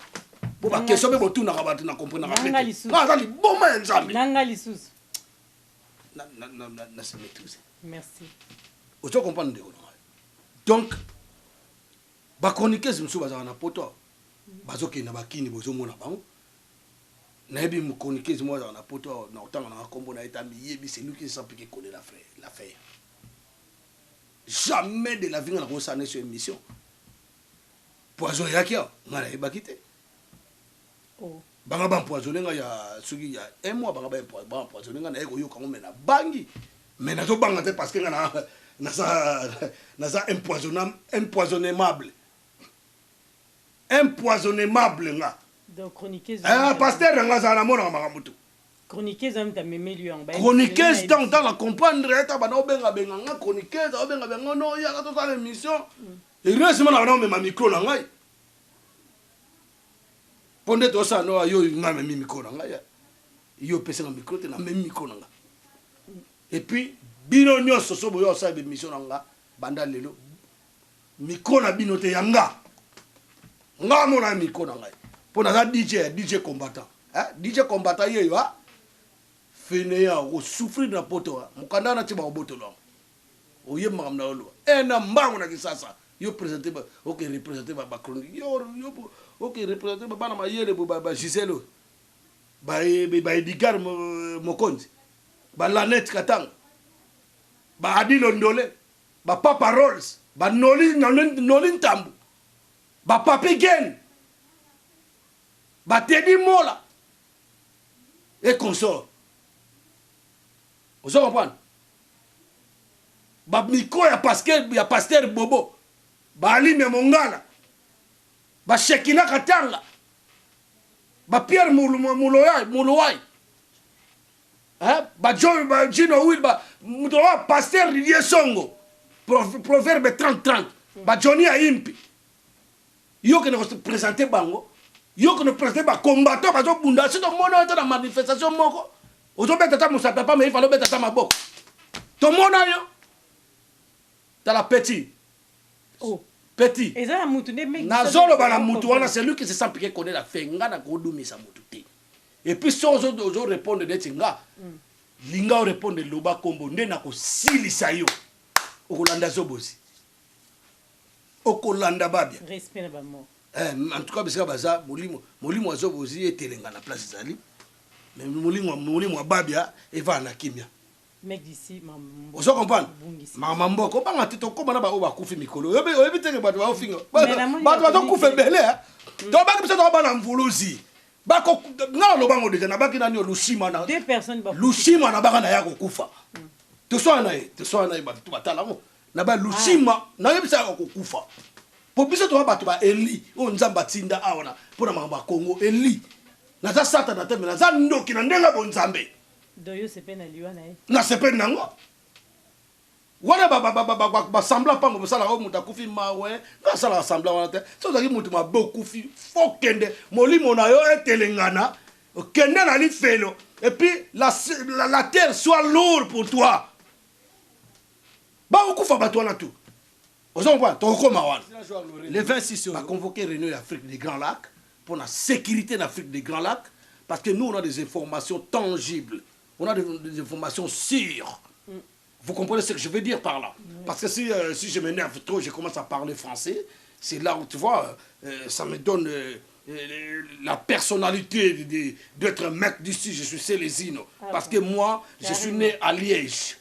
po baquestion mpe botunaka bato na comprenaka mpe. Aza liboma ya Nzambe. Nanga lisusu. Na se maîtriser. Merci. Ozo comprendre, ndeko na ngai? Donc bachroniqueuse mosusu bazalaka na poto, bazokende na bakini, bozomona bango. Nayebi chroniqueuse moko azalaka na poto, na kotanga nanga nkombo na ye ta miyebi, c'est lui qui sent qui connaît l'affaire. Jamais de la vie nga nakosala neso émission. Poison eyaki awa, ngai nayebaki te. Oh. Banga baempoisonne ngai ya soki ya un mois, banga baempoisonne ngai, naye koyoka yango, me nabangi, me nazobanga te, parce que ngai naza empoisonnemable, empoisonnemable nga. Donc chroniqueuse. Eh, pasteur na nga azala, namonaka makambo tu. Chroniqueuse wana amemeli yo yango. Chroniqueuse, ntango na comprendre ata bana obengabenga nga chroniqueuse, obengabenga no yaka tosala émission. Heureusement na bana omema micro na ngai, mpo nde tosala no yo, ngai memi micro na ngai, yo opesanga micro te, namemi micro na ngai. Et puis bino nyonso so boyo osala bémission na nga, banda lelo micro na bino te, ya nga. Nga amona micro na ngai mpo naza DJ ya DJ combattant, eh? DJ combattant yeyo a fainéant, okosouffrir na poto. Mokanda wana ti bakobotolo yango, oyebi makambo na yo. Loba e na mbango na Kisasa, yo présente, oke représente bachronique, yo oke représente bana mayele, baGisele oyo, baEdgar Mokonzi, baLanete Katanga, baAdi Londole, bapapa Rolls, banoli Noli Ntambu, bapapi Gen, batedi Mola et consort. Ozo comprendre? Bamicro ya pasteur, ya pasteur Bobo, baalimi ya Mongala, bashekina Katanga, baPierre Mulowai, baJino Wil, moto wa pasteur Didier Songo, Proverbe 30 30, baJoni Aimpi. Yo kende koprésente bango, yo kende présente bacombattant bazobunda. Si tomona yo te na manifestation moko, ozobeta ata mosapi pamba, ifale obeta ata maboko, tomona yo. Tala petit. Oh. Petit. Eza na mutu nde. Nazoloba na mutu wana, c'est lui qui se sent piqué, connaît la fin. Nga na kodumisa mutu te. Et puis so ozo répondre neti nga, linga orépondre, loba kombo nde nakosilisa yo. Okolanda Zobozi, okolanda Babia. Respect na bamort. Eh, en tout cas bisika baza, molimo, molimo ya Zobozi etelenga na place ezali, mais molimo ya Babia evaa na kimia. Mec d'ici. Ozo comprendre? Mama mboka, obanga te, tokóma na baoyo bakufi mikolo. Oyebi teke bato baofinga, bato bazokufa ebele. Tobaki biso toka bana mvuluzi, nga nalobango deja, nabaki nani, Lushima na Lushima, nabaka na ya kokufa. Toswana na ye, toswana na ye, bato batalango na ba Lushima, nayebisaka kokufa, po biso toza bato ba eli oyo Nzambe atinda awa na mpo na makambo ya Kongo. Eli naza Satana te, me naza ndoki na ndenge bonzambe. Nasepeli nango wana. Basemblant mpango bosalaka oyo, moto akufi mawe, nga asalaka semblant wana te. So ozalaki moto mabe, okufi, fo kende, molimo na yo etelengana, okende na lifelo, et puis la terre soit lourde pour toi. Bakokufa bato wana tu. Ozo comprendre? Tokokoma wana le 26, baconvoqué réunion ya Afrique des Grands Lacs pour la sécurité d'Afrique des Grands Lacs, parce que nous, on a des informations tangibles, on a des informations sûres. Vous comprenez ce que je veux dire par là? Parce que si je m'énerve trop, je commence à parler français, c'est là où tu vois, ça me donne la personnalité d'être un mec d'ici. Je suis Célésino. Ah, parce que moi, je suis né à Liège.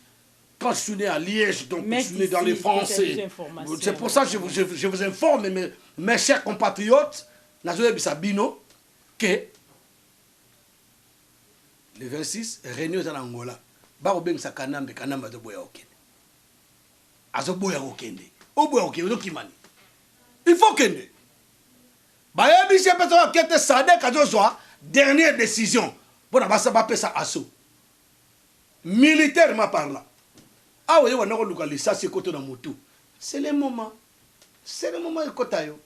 Quand je suis né à Liège, donc je suis né dans les Français. C'est pour ça que je vous informe, mes chers compatriotes, nazoyebisa bino que le 26, réunion eza na Angola. Bakobengisa Kanambe. Kanambe azoboya kokende, azoboya kokende. Oboya kokende, ozokimani, il faut kende. Bayebisi ye mpe soki ake te, SADC azozwa dernière décision mpona bapesa assaut militairement parlant. Awa ye wana koluka lisasi ekoto na motu. C'est le moment, c'est le moment ekota yo.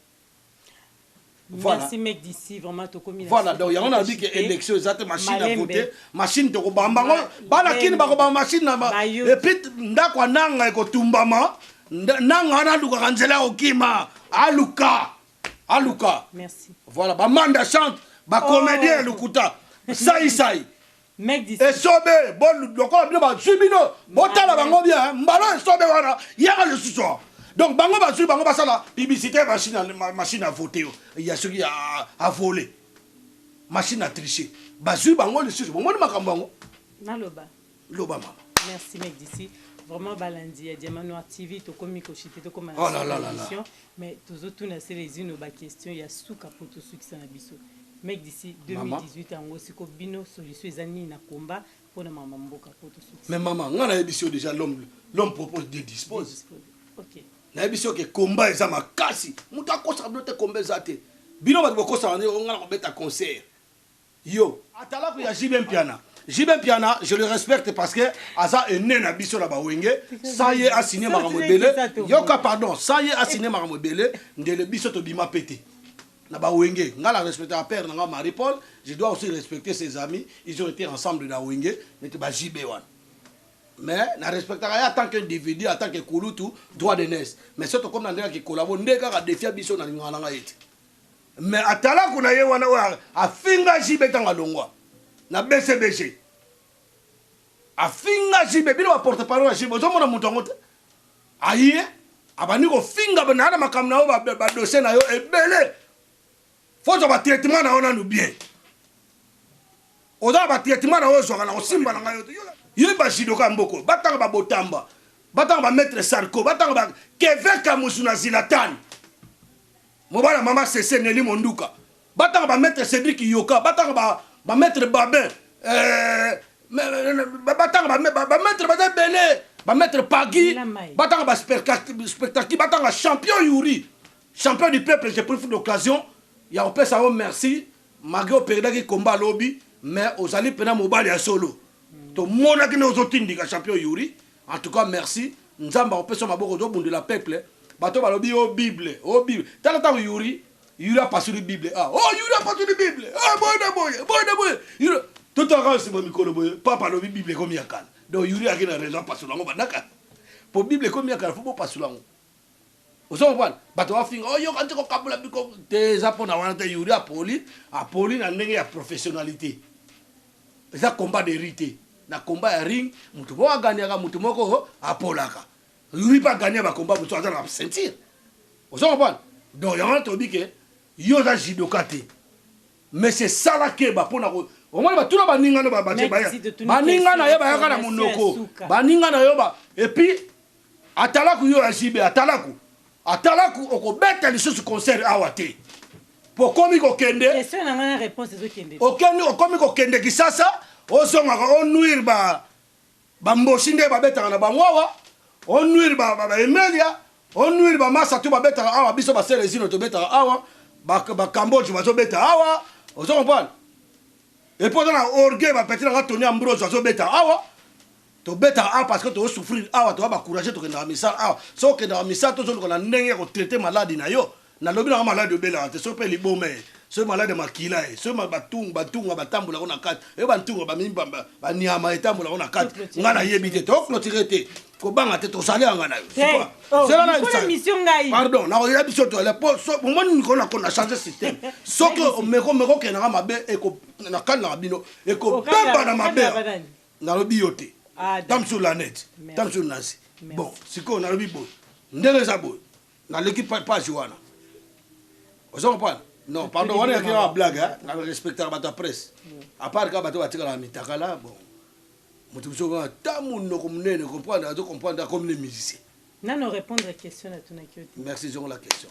Voilà. Merci mec d'ici, vraiment tokomi. Voilà, donc yango na ke élection eza te, machine à voter, machine tokobamba ngo, bana kini bakobamba machine na et puis ndako ya Nanga ekotumbama. Nanga wana alukaka nzela ya kokima, aluka, aluka. Merci. Voilà, bamanda chante, bacomédien, oh. Lukuta, saisai. Mec d'ici. Esobe bo lokola bino bazwi bino botala bango bien mbala esobe wana yaka lisusu awa. Donc bango bazwi bango basala publicité machine à, machine à voter ya soki à, à voler machine à tricher bazwi bango lisusu bomoni makambo yango. Naloba. Loba mama. Merci mec d'ici. Vraiment balandi ya Diamant Noir TV tokomi koshite tokoma na oh là là là là. Mais tozotuna se les uno ba question ya suka po tosukisa na biso. Mec d'ici 2018 yango siko bino solution eza nini na combat pona mama mboka po tosukisa. Mais maman nga nayebisi yo déjà l'homme l'homme propose Dieu dispose. OK. Nayebisi yo ke combat eza makasi. Moto akosaka bino te combat eza te. Bino bato bokosaka nde nga na kobeta concert. Yo. Atalaku ya JB Mpiana. JB Mpiana, je le respecte parce que aza aîné na biso na ba Wenge, sans ye a signé makambo ebele. Yoka pardon, sans ye a signé makambo ebele, ndele biso tobima pete. Na ba Wenge, nga na respecte père na nga Marie Paul, je dois aussi respecter ses amis, ils ont été ensemble na Wenge, neti ba JB wana. Mais na respectaka ye en tant qu'individu, en tant que kulutu, droit d'aînesse. Mais soki tokomi na ndenge ya kikolabo, nde kaka defia biso na lingaka na nga ye te. Mais atalaku na ye wana oyo afinga JB ntango alongwa na BCBG. Afinga JB, bino ba porte parole ya JB, ozomona moto yango te. Aye, abandi kofinga na na makambo na yo ba, ba dossier na yo ebele. Faut ozwa ba traitement na yo nanu bien. Oza na ba traitement na yo ozwaka na kosimba na ngai yo te. Yo ba judoka ya mboko, batanga ba botamba, batanga ba maître Sarko, batanga ba Kevin Kamusu na Zlatan. Mobali ya mama Sese Nelly Monduka, batanga ba maitre Cedric Yoka, batanga ba ba maitre Babin, eh, batanga ba ba maitre baza ebele, ba maitre Pagui, batanga ba spectacle, batanga champion Yuri, champion du peuple, je profite l'occasion ya kopesa yo merci malgré operdaki combat lobi, mais ozali pena mobali ya solo. Tomonaki nde ozotindika champion Yuri. En tout cas merci nzambe akopesa yo maboko ozo bundela peuple bato balobi oh bible oh bible tala tango yuri yuri apasuli bible ah oh yuri apasuli bible ah boye na boye boye na boye yuri totaka nsima mikolo boye papa alobi bible ekomi ya kala donc yuri ayaki na raison apasula yango bandaka po bible ekomi ya kala fo bopasula yango ozo comprendre bato bafinga oh yoka nti kokabula biko te eza mpona wana te yuri apoli apoli na ndenge ya professionnalité Eza combat de rue te. Na combat ya ring, mutu moko a gagnaka, mutu moko apolaka. Yuri pe a gagna ba combat mosusu aza na ceinture. Ozo comprendre? Donc yango wana tolobi ke yo oza judoka te. Mais c'est sala keba pona ko omoni batuna baninga no batie baya baninga na ye bayaka na monoko baninga na yo ba et puis atalaku yo ya JB atalaku atalaku okobeta lisusu concert awa te po okomi kokende Question na ngai na réponse ezokende te. Okende okomi kokende Kisasa ozongaka o nuire ba ba mboshi nde babetaka na bango awa o nuire ba ba Emelia o nuire ba masa tout babetaka awa biso ba Celezino tobetaka awa ba ba Cambodge bazobeta awa ozo comprendre et puis oza na orgueil ba petit na nga Tony Ambrose azobeta awa Tobetaka awa parce que tozo souffrir awa, toza ba courageux tokendaka misala awa. Soki okendaka misala te ozoluka na ndenge ya ko traiter maladi na yo. Nalobi na nga maladi obelaka te, soki pe liboma eh, soki maladi ya makila eh, soki ba ntunga batambolaka na kati, eh ba ntunga ba mimi ba nyama etambolaka na kati. Nga nayebi te, to clôturer te. Kobanga te, tozali awa nga na yo. Te, oh, Zela na mikolo yebisa yo. émission ngai. Pardon, nakoyela biso toyele po so omoni mikolo nako na changer système. Soki omeko meko okendaka mabe eko nakanelaka bino ekobeba na mabe. Okandela banani? Nalobi yo te. Ah, Ta mosusu Lanette. Merci. Ta mosusu Nancy. Merci. Bon, sikoyo nalobi boye. Ndenge eza boye. Naleki page wana. Ozo comprendre? Non, pardon, wana yaki kaka blague, hein. Na respectaka bato ya presse. À part kaka bato batikala na mitakala, bon. Moto mosusu kaka ta monoko monene, comprendre, azo comprendre akomi ne musicien. Nano répondre question natunaki yo te. Merci, zongo la question.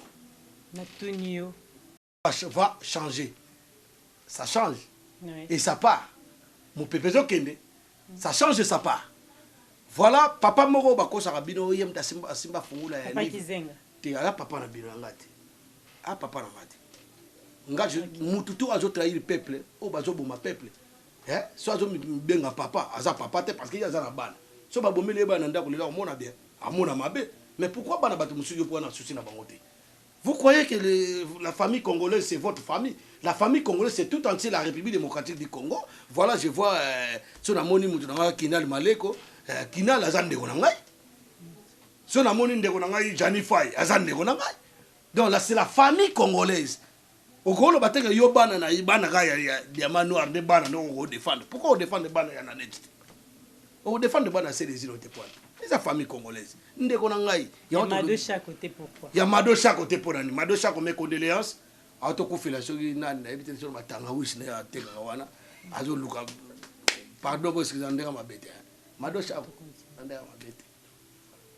Natuni yo. Va changer ça change oui. Et ça part mopepe ezokende ça change et ça part voilà papa moko bakosaka bino ye moto asimba, asimba fungula ya Papa livre Kizenga. te aza papa na bino ya nga te a papa na nga te nga je, mutu tu azo trahir peuple oyo bazoboma peuple eh? so azobenga papa aza papa te parce que ye aza na bana so babomeli ye bana na ndako lelo akomona bien amona mabe mais pourquoi bana bato mosusu yo mpo wana susi na bango te. Vous croyez que le, la famille congolaise c'est votre famille? La famille congolaise c'est tout entier la République démocratique du Congo. Voilà, je vois euh, so namoni mutu na ngai Kinal Maleko, euh, Kinal aza ndeko na ngai. So namoni ndeko na ngai Jani Fay aza ndeko na ngai. Donc là c'est la famille congolaise. Okoloba te ke yo bana na bana kaka ya diamant noir nde bana nde okodefendre. Pourquoi odefendre bana ya Nanette te? Okodefendre bana ya Celezino te pona eza famille congolaise. Ndeko na ngai ya Mado Shako te pourquoi? Ya Mado Shako te pona nini? Mado Shako, mes condoléances. Atokufela soki nani nayebi te, soki batangawisi na ye atekaka wana, azoluka pardon, bo excuse, ndenge mabe te. Mado Shako na ndenge mabe te,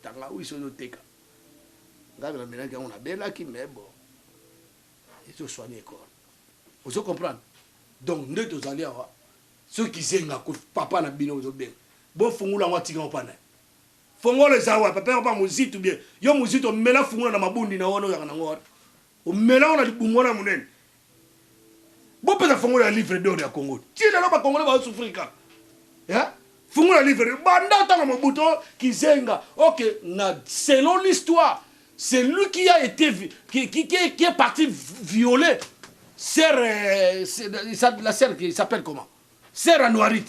tangawisi ozoteka, ngai namelaki yango, nabelaki, mais bon, ezosoigne corps, ozo comprendre. Donc nde tozali awa, soki zenga papa na bino ozobenga, bofungula yango, atika yango mpa na ye. Fongola eza wapi? Papa yango pa Mozitu bien. Yo Mozitu, omela fungola na mabundi na wana oyaka nango wana, omela ngo na libumu wana monene. Bopesa fongola ya livre d'or ya Congo. Ti lelo bakongole bazosouffrir kaka. Yeah? Fungola livre banda ntango Mobutu Kizenga. Ok, na selon l'histoire, c'est lui qui a été qui est parti violer sœur, la sœur qui s'appelle comment, sœur Anuarit.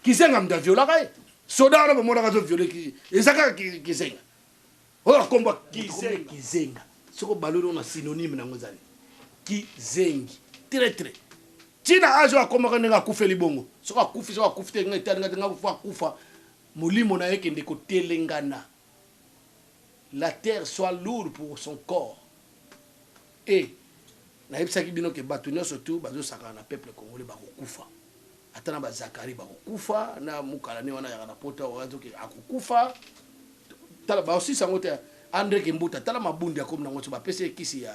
Kizenga moto aviolaka ye. Soda wana bomonaka azoviole, eza kaka Kizenga oyo akomba Kizenga. Kizenga, soki obaloli na synonyme nango, ezali kizengi, traître. Ntina age oyo akomaka ndenge akufeli bongo, soki akufi, soki akufi te, ngai etali ngai te. Ngai akufa, molimo na ye ekende kotelengana, la terre soit lourde pour son corps. E nayebisaki bino ke bato nyonso tu bazosakana na peuple congolais bakokufa. Ata na bazakari bakokufa, na mokala ne wana yaka na pota azoke akokufa. Tala baosisa yango te. Andre Kimbuta, tala mabundi akomi nango, so bapesi ye kisi ya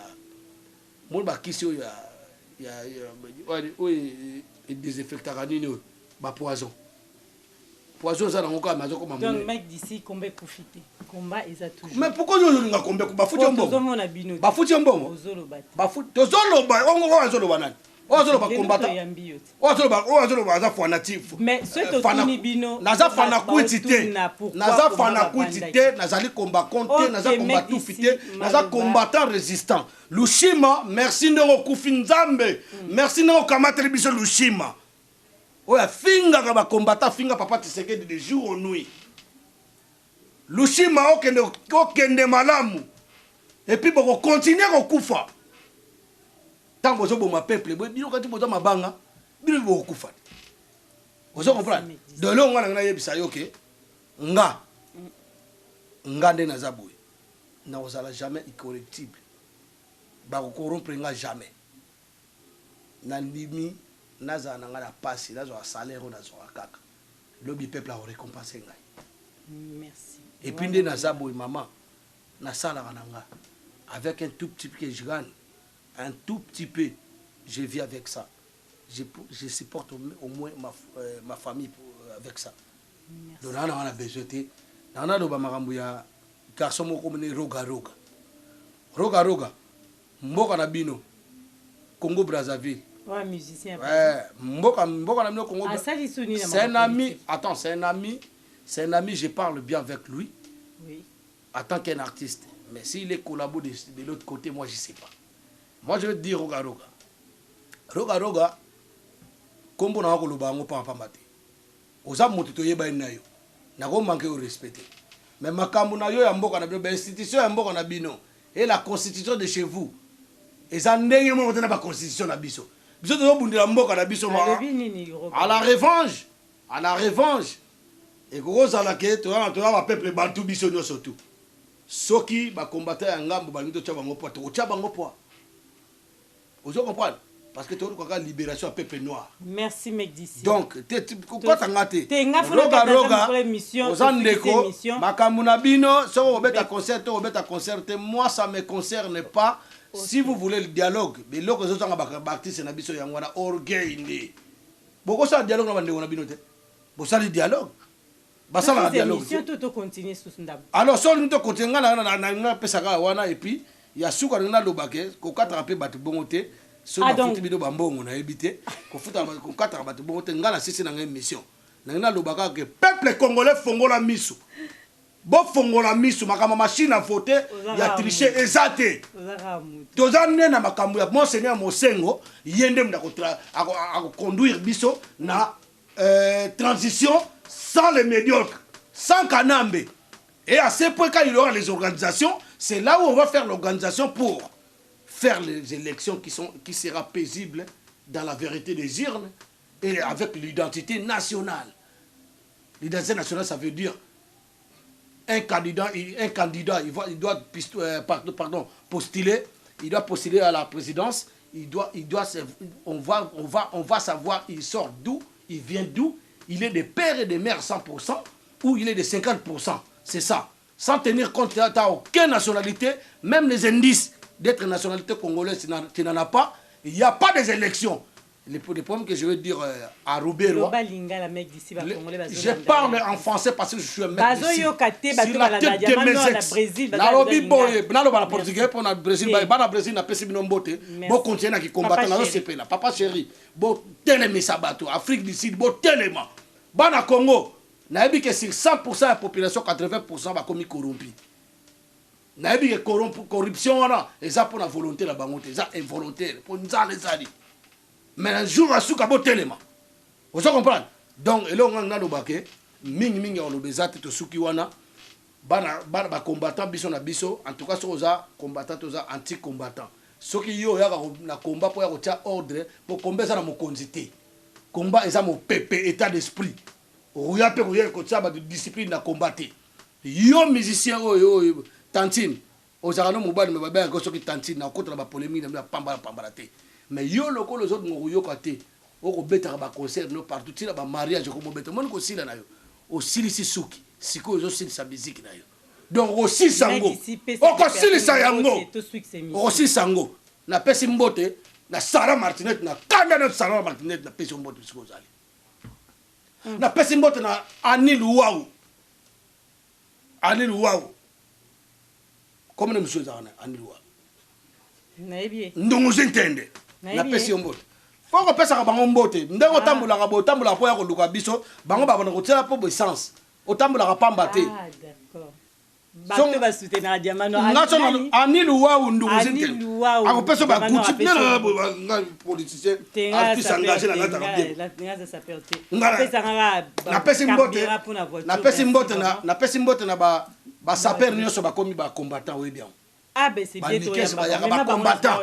moni, bakisi oyo oyo edésinfectaka nini, oyo bapoison, poison eza nango kaka, mais azokoma. Donc mec d'ici, combat ekufi te, combat eza toujours. Mais pourquoi oyo olinga combat? Bafuti yo mbongo? Tozomona bino. Bafuti yo mbongo? Ozoloba te. Tozoloba ongo. Oyo azoloba nani? Oyo azoloba combattant, oyo azoloba, oyo azoloba aza fanatif. Mais soki totuni bino, naza fanakwiti te, naza fanakwiti te, nazali combattant te, naza combatufi te, naza combattant résistant. Lushima, merci ndenge okufi. Nzambe, merci ndenge okamateli biso Lushima oyo afingaka bacombattant, afinga papa Tshisekedi de jour au nuit. Lushima, okende, okende malamu. Et puis bokocontinue kokufa ntango bozoboma peuple boye. Bino kati boza mabanga, bino bokokufa te. Ozo comprendre? Donc eloko nga nanga nayebisa yo ke nga nde naza boye, nakozala jamais incorruptible, bakocorrompre nga jamais. Nandimi nazala na ngai na pasi, nazwaka salaire oyo nazwaka kaka, lobi peuple akorécompense ngai. Merci. Et puis nde naza boye, mama, nasalaka na nga avec un tout petit peu que je gagne, un tout petit peu, je vis avec ça, je supporte au moins ma famille avec ça. Donc naa nanga na besoin te nanga naloba makambo ya garçon moko mone Roga Roga. Roga Roga, mboka na bino Congo Brazzaville. Ouais, musicien. Ouais, mboka na bino Congo. Asali suni na. C'est un ami, attends, c'est un ami, c'est un ami, je parle bien avec lui. En tant qu'un artiste. Mais s'il est collabo de l'autre côté, moi je sais pas. Moi je veux te dire, Roga Roga, Roga Roga, kombo na koloba yango pamba pamba te. Oza moto toyeba ye na yo, nakomanke yo respecte, mais makambo na yo ya mboka na bino, bainstitution ya mboka na bino et la constitution de chez vous eza ndenge moko te na baconstitution na biso. Biso tozobundela mboka na biso. Alobi nini? À la revanche, à la revanche, ekokozala ke toza bapeuple bantu, biso nyonso tu. Soki bacombattant ya ngambo balingi totya bango poids, tokotya bango poids. Ozo comprendre? Parce que tolukaka libération ya peuple noir. Merci, mec d'ici. Donc kokɔta nga te. Te, nga fona. Roga Roga, émission. Oza ndeko, makambo na bino, soki okobeta concert to okobeta concert te, moi ça me concerne pas. Si vous voulez le dialogue, biloko ezozanga baartiste na biso yango wana, orgueil. Nde bokosala dialogue na bandeko na bino te, bosali dialogue, basalaka dialogue. Émission to continue susu ndambo. Alors so olingi tocontinue, nga napesaka wana. Et puis ya suka, ndenge nalobake, kokataka mpe bato bongo te. Soki Ah, bafuti bino bambongo, nayebi te, kofuta, kokataka bato bongo te. Nga nasisi na ngai émission, ndenge nalobaka ke peuple congolais, fongola miso, bofongola miso. Makambo machine à voter ya triche eza te. Oza kaka motu. Toza nde na makambo ya monseigneur Mosengo. Ye nde moto akoconduire biso na transition sans les médiocres, sans Kanambe. Et à ce point, quand il y aura les organisations, c'est là où on va faire l'organisation pour faire Faire les élections qui sera paisible dans la vérité des urnes et avec l'identité nationale. L'identité nationale, ça veut dire un candidat, il doit pardon, postuler, il doit postuler à la présidence, il doit, on va savoir il sort d'où, il vient d'où, il est de père et de mère 100% ou il est de 50%. C'est ça. Sans tenir compte, tu n'as aucune nationalité, même les indices d'être nationalité congolaise, tu n'en as pas. Il n'y a pas des élections. Le problème que je veux dire à Ruberwa, je parle en français parce que je suis un mec d'ici. Sur la tête de mes ex. Nalobi boye, naloba na portugais pour na Brésil, bana Brésil napesi bino mbote. Bo continuer na ki combattre na sepela. Papa chéri, bo telemisa bato, Afrique du Sud, bo telema. Bana Congo, nayebi ke sur 100% ya population, 80% bakomi corrompu. Nayebi ke corruption wana eza mpona volonté na bango te, eza involontaire, mpo nzala ezali. Mais un jour asuka, botelema. Ozo comprendre? Donc eloko ngai naloba ke mingimingi ya koloba eza te. Tosuki wana. Bana, bana bacombattant, biso na biso, en tout cas soki oza combattant, toza anti combattant. Soki yo oyaka na combat mpo ya kotia ordre, mpo combat eza na mokonzi te, combat eza mopepe, état d'esprit. Okoya mpe koya kotia bato discipline na combat te. Yo musicien oyo tantine, ozalaka no mobali, me babengaka soki tantine, nakota na bapolémique na bino ya pambala pambala te. Mais yo lokola ozolinga koyoka te, okobetaka baconcert no partout, ntina bamariage okomobeta, omoni kosila na yo, osilisi suki, sikoyo ozosilisa musique na yo. Donc okosilisa yango, okosilisa yango, okosilisa yango. Napesi mbote na Sara Martinet, na kanda na Sara Martinet, napesi yo mbote sikoyo ozali. Napesi mbote na Ani Luwau, Ani Luwau, komona mosusu ezalaka na Ani Luwau. Nayebi ye. Ndunguzi ntende. Nayebi. Napesi yo mbote. Fo kopesaka bango mbote ndenge otambolaka boye, otambolaka mpo ya koluka biso, bango babanda kotiela mpo essence, otambolaka pamba te. Ah, d'accord. Bato basoutenaka Diamano. Nga so Ani Luwau, Ndunguzi Ani ntende. Luwau, Akopesa Diamano baguti. apesi yo. Nga politicien, artiste engagé, na ngataka bien. Napesi mbote na basapeur nyonso bakomi bacombattant, oyebi yango. Banikese bayaka bacombattant,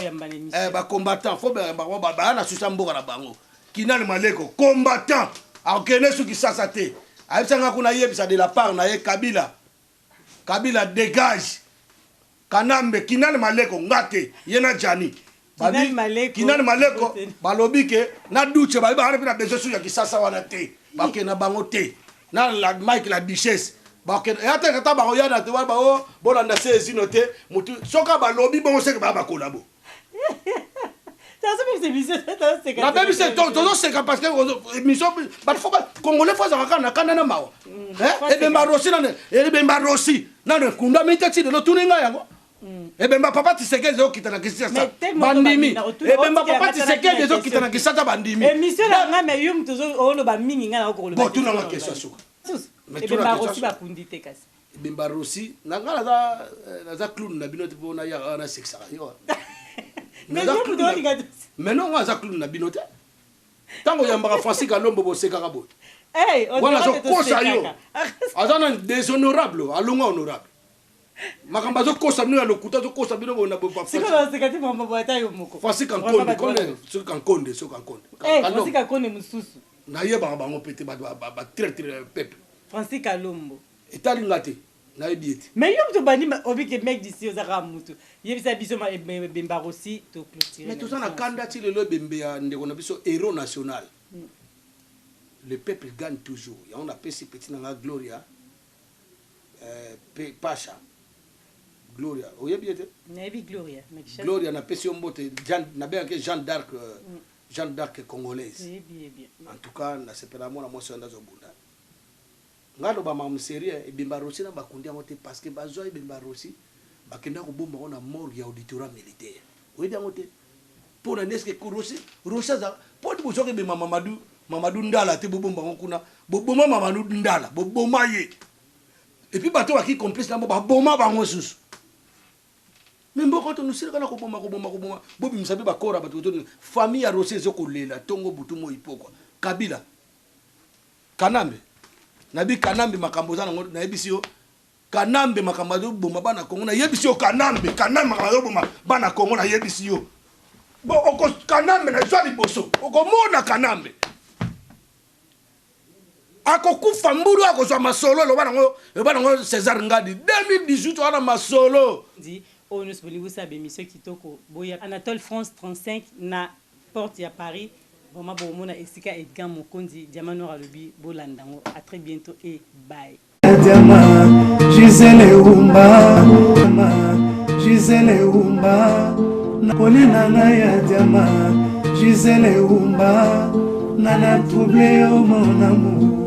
bacombattant fo baya na susa mboka na bango. Kinani Maleko, combattant, akokende soki sasa te, ayebisanga kuna, ayebisa de la part na ye Kabila: "Kabila dégage, Kanambe." Kinani Maleko, nga te, ye na Jani. Kinani Maleko, Kinani Maleko. Mbote. Balobi ke na duce bayebi bana mpe na besoin susu ya Kisasa wana te, bakende na bango te na la Mike la Duchesse, bakende ya te, ata bakoya na te wana bao bolanda se ezino te. Mutu soki balobi bongo, seke baya bakolabo. Nabebi se tozoseka parce que émission bato fo congolais fo azalaka kaka na kanda na mawa. Eh, ebemba Rosi nano, ebemba Rosi nano ekundami te ti lelo. Tuni ngai yango, ebemba papa Tisekedi ezokita na Kisasa. Mais tellement Bandimi. tobandimi, Ebemba otikela papa nga tala Tisekedi tina ezokita na question. Kisasa, bandimi. Émission na nga, mais yo moto oloba mingi, nga na Bon, tunanga question ya suka. Mais tuna Ebemba question Rosi suka. bakundi te kasi. Ebemba Rosi na ngai, naza clown na bino te mpo nayaka wana nasekisaka yo. Mais Naza yo clown moto olinga. Mais non, nga aza clown na bino te. Ntango oyambaka Francis Kalombo, bosekaka boye. Hey, on Wana dirait que azokosa yo. tosekaka. Aza na déshonorable, alongwa honorable, makambo azokosa bino ya lokuta, azokosa bino boye na boye. Sikoyo oseka te, mambo boye, ata yo moko. Francis Vraiment, Kankonde. bato Soki Kankonde, soki Kankonde. Eh, Francis Kankonde mosusu. Nayebaka bango mpe te, bato batraître peuple. Francis Kalombo. Etali nga te, nayebi ye te. Mais yo moto bandi obike mec d'ici, oza kaka mutu yebisa biso ebemba Rosi, toclôture. Mais toza na kanda ti lelo, ebembe ya ndeko na biso, héros national. Le peuple gagne toujours. Yango napesi petit na nga Gloria, Pasha Gloria, oyebi ye te? Nayebi Gloria. Gloria, napesi yo mbote. Nabengaki Jeanne d'Arc, Jeanne d'Arc congolaise. Nayebi ye bien. En tout cas nasepela mwana mwasi oyo ndazobunda. Nga loba makambo sérieux. Ebemba Rosi na bakundi yango te parce que bazwa ebemba Rosi, bakenda kobomba yango na morgue ya auditorat militaire. Oyebi yango te mpo na ndeske Rosi aza mpo ti bozwaki ebemba Mamadu Ndala te, bobomba yango kuna. Boboma Mamadu Ndala, boboma ye, et puis bato baki complice na bo, baboma bango susu. Me mboka tonosilaka na koboma, koboma, koboma. Bobimisa mpe bakora bato. Famille ya Rosi ezokolela ntongo, butu, moi, pokwa. Kabila, Kanambe, nayebi Kanambe, makambo oza nango, nayebisi yo. Kanambe makambo azoboma bana Kongo, nayebisi yo. Kanambe, Kanambe makambo azoboma bana Kongo, nayebisi yo. Bon, oko Kanambe na zwa liboso, okomona Kanambe akokufa mbulu, akozwa masolo. Eloba nango, eloba nango César Ngadi 2018 wana masolo. Ndi oyo nyonso bolingi bosala bémission kitoko, boya Anatole France 35 na porte ya Paris. Vraiment, bomona esika Edgar Mokonzi Diamant Noir alobi, bolanda yango. À très bientôt et bye. Diama Gisele Umba, Gisele Umba, koli na ngai ya diama, Gisele Umba, nana trouble yo mon amour.